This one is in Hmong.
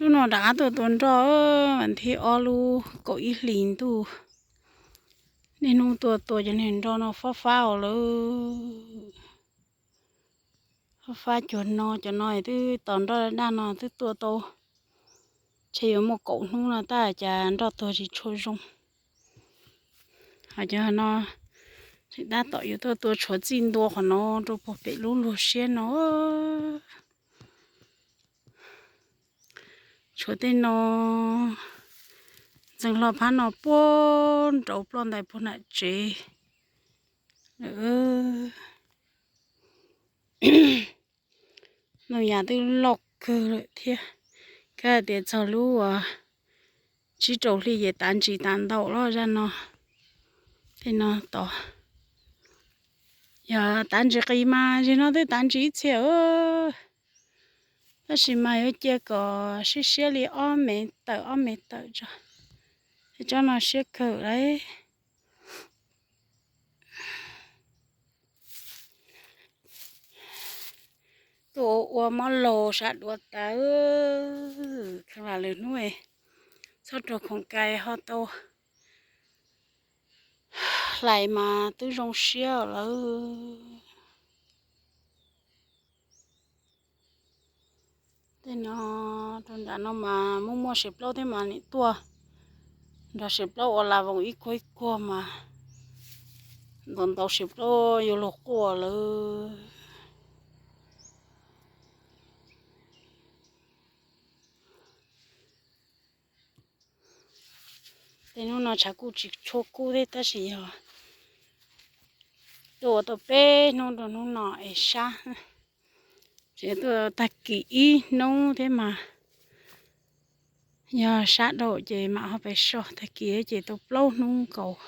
Hnub no rov qab tuaj tua nroj, vas thib ob lub kaum ib hlis ntuj. Niaj hnub tuaj tua cov niag nroj no fab fab os lawm. Fab fab cuag no, cov no twb tos nroj daj no twb tua tau, ntshe yuav muaj kaum hnub no tab cas nroj tuag tsis tshua zoo. Ho cov no tseem tab tom yuav tuaj tua tshuav txij ntua qhov no rau puag pem lub luag siab no. Tshuav tej no ntxeev hlo phab no puag nraud ploj ntais puag nram tsev lawm. Nuj yas twb loj kawg lawm thiab. Kav hais tias txog lub uas tsib rau hli ces tav ntsis tas ntau lawm zaj no. Tej no tod yog tav ntsis qis mas zig no twb tav ntsis ib txhia. Tab sis mas yuav cia kom siab siab li ob mev tawm ob mev tawm tso. Tej tsob no siab kawg lauj. Tuaj ua mob laug sab dua tas. Kheev lam lwm hnub txhob raug khoom kais ho tau hlais mas twb zoo siab lawm. Tej no rau nram no mas muaj muaj sev plaub thiab mas nim tuaj nrog sev plaub ua la voos ib kuag ib kuag mas ntaus ntaus sev plaub yuav luag quaj lawm. Tej hnub no tshav kuj tsis tshua kub thiab tab sis yog tuaj ua tau peb hnub rau hnub no es sab. Tseem tuaj tag kis ib hnub thiab mas yog sab dhau ces mam ho pais so, tag kis ces tau plaub hnub nkaus.